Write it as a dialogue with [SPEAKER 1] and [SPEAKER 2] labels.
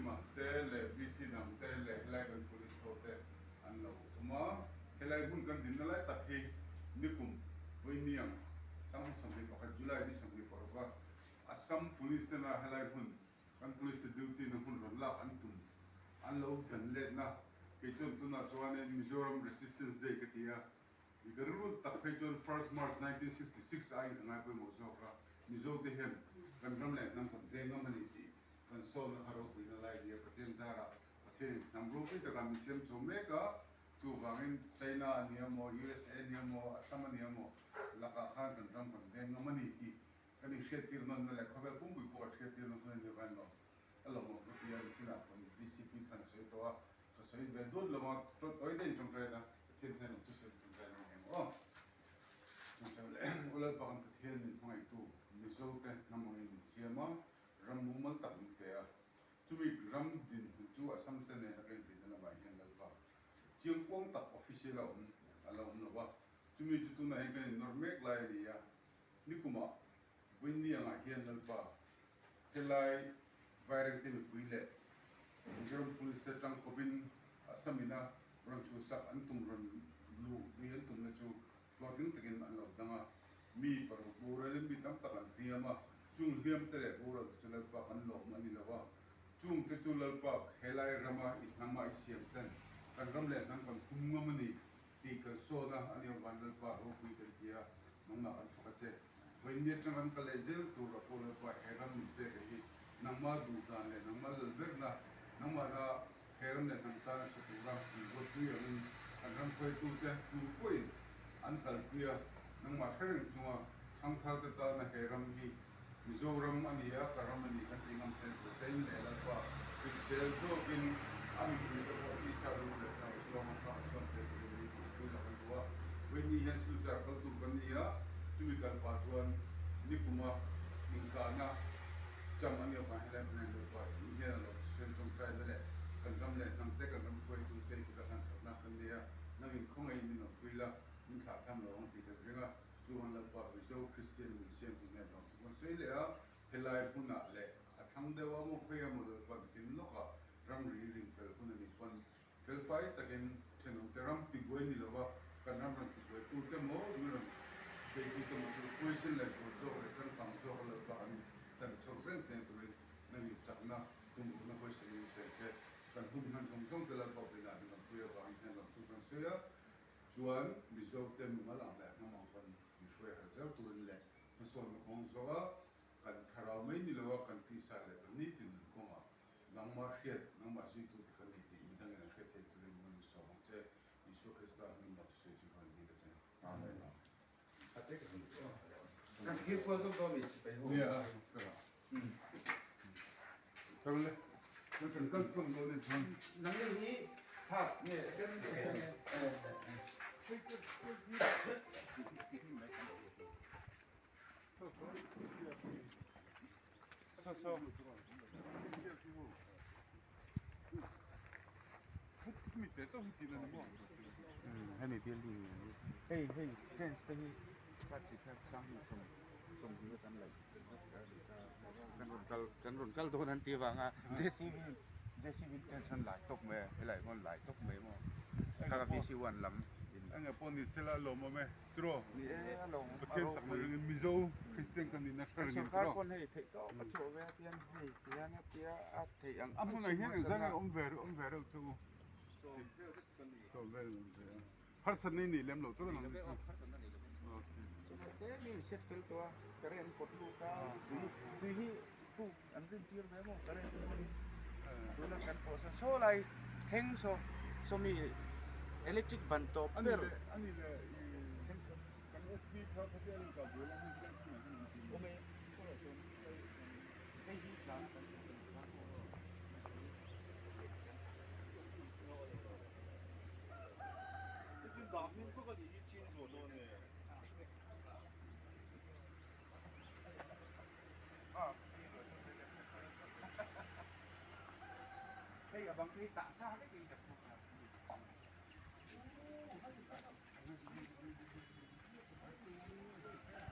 [SPEAKER 1] Lalrinkima te leh VC dang te leh helai kan Police ho te an lo awm a. Helai hmun kan dinna lai tak hi nikum Vawiiniang 2021 July ni 26 a Assam Police tena helai hmun kan Police te duty na hmun rawn lak an tum an lo dan letna kei chuan tunah chuanin Mizoram Resistance Day ka ti a. I ka rilru tak phei chuan First March 1966 aiin ka ngai pawimawh zawk a, Mizo te hian kan ram leh hnam kan veng ngam a ni tih kan sawlna kha ropuina lai a ni a, Pathian zarah Pathianin hnam ropui takah min siam chho mek a, chuvangin China a ni emaw, USA a ni emaw, Assam a ni emaw lakah khan kan ram kan veng ngam a ni tih kan inhriattir nawnna leh khawvel pumpui pawh kan hriattirna hun a ni avangin lawm a lawmawm ka ti a, nichinah kan VCP khan a sawi tawh a. Ka sawi ve dut lo a, tawi deuhin tawngtai la, Pathian hian awm thusawi tawngtai lo ang aw. Tawngtai leh U Lalpa kan Pathian min hmangaihtu Mizo te hnam angin min siam a, ram mumal tak min pe a. Chumi ram dinhmun chu Assam te nena kan inbeihna lamah hian Lalpa chiangkuang tak official a awm a la awm lo a, chumi chu tunah hian kan innawr mek lai a ni a, nikumah Vawiini angah hian Lalpa helai Vairengte mipui leh Mizoram Police te tang kawpin Assam ina rawn chhuhsak an tum rawn luh lui an tumna chu hlawhtling takin an lo dang a. Mi paruk boralin mi tam tak an hliam a, chung hliam te leh boral te chu Lalpa kan lawm a ni lo a, chung te chu Lalpa helai rama i hnama i siam ten kan ram leh hnam kan hum ngam a ni. Tih kan sawn a, ani ang van Lalpa ropui kan ti a, nangmah kan fak a che. Vawiin atang kan kal leh zel tur a pawh Lalpa he ram min pek a hi nangmah duh dan leh nangmah lal berna, nangmahna he ram leh hnam tana tha tura min ruatpui angin kan ram hruaitute tu pawhin an kalpui a, nangmah hre reng chunga thangtharte tana he ram hi Mizoram a ni a, ka ram a ni kan tih ngam thlen tur te in leh Lalpa hrisel zawkin a mipui te pawh tisa rilru leh thlarau zawnga kha a sawn thlen turin min awmpui la kan duh a. Vawiini hian Silchar kal tur kan ni a, chumi kal pah chuan nikuma inkahna cham a nih avang helai hmunah hian Lalpa in hian a lo thusawi tawngtaina leh kan ram leh hnam te kan ram hruaitu te i kuta hlan thatna kan nei a, nangin khawngaihin min awmpui la, min thlahthlam lo ang tih kan ring a. Chuan Lalpa Mizo Kristian min siam hi nge hlawm thu kan sawi leh a, helai hmunah leh a thlang deuh a maw khawi emaw Lalpa bikin lawkah ramri ring fel hun a nih pawn felfai takin thenawmte ram tibuai ni lova kan ram rawn tibuai tute maw mi rawn beitute maw chu poison leh zual zawk leh changkang zawk a Lalpa kan tan chhoh reng thei turin nangin chakna tumruhna hawisain min pe che. Kan hun hman zawng zawng te Lalpa vawiinah min rawn pui avangin hian lam thu kan sawi a. Chuan Mizo te mimal ang leh hnam ang pawn min hruai harh zel turin leh hmasawnna kawng zawh a, kan thlarau mai ni lo a, kan tisa leh kan nitin nun kawngah nangmah hriat, nangmah zuitu te kan nei tih midangin an hriat theih turin min rawn sawm ang che. Isua Krista hming lo thusawi chu ka rawn dil a che. Amen.
[SPEAKER 2] Kan thlir kual zawk dawn ni sipai ho.
[SPEAKER 1] Nia, ka rah. Kal le. Kan kan kal tlang dawn ni chuan.
[SPEAKER 2] Nang ni hi thak nge second nge.
[SPEAKER 1] So so.
[SPEAKER 2] Hemi building hi hei hei fence te hi kha ti kha sanghnih sawm sawmhnih a kan laih kan rawn kal kan rawn kal dawn an tih avanga JCB JCB fence an lai tawk mai a helai hian lai tawk mai maw kha VC one lam in
[SPEAKER 1] Enge pawh ni sela a lawmawm e tiraw
[SPEAKER 2] ni e a lawm
[SPEAKER 1] Pathian chakna ringin Mizo Kristian kan nihna hre ringin
[SPEAKER 2] tiraw sawrkar pawn hei theih tawp a chhuah ve a tiang hei tiang a tia a theih ang
[SPEAKER 1] A hmunah hian engzah nge awm ve awm ve reuh chu Sawm vel an awm ve a. Harsatna i nei lem lo tur ang ang chu.
[SPEAKER 2] Te mi in set fel tawh a, current kawt lut a, tui tui hi puk an rin tir ve maw current hi tuna kan pawh sawn saw lai thleng saw saw mi electric ban tawp ber
[SPEAKER 1] Ani leh i kan SB kha khatia an inkah buai lai hian kan hmunah hian an ti.
[SPEAKER 2] Awm e, saw lah sawn hei hi tlan kan Hei a bang hi tah sa vek in ka hmu a.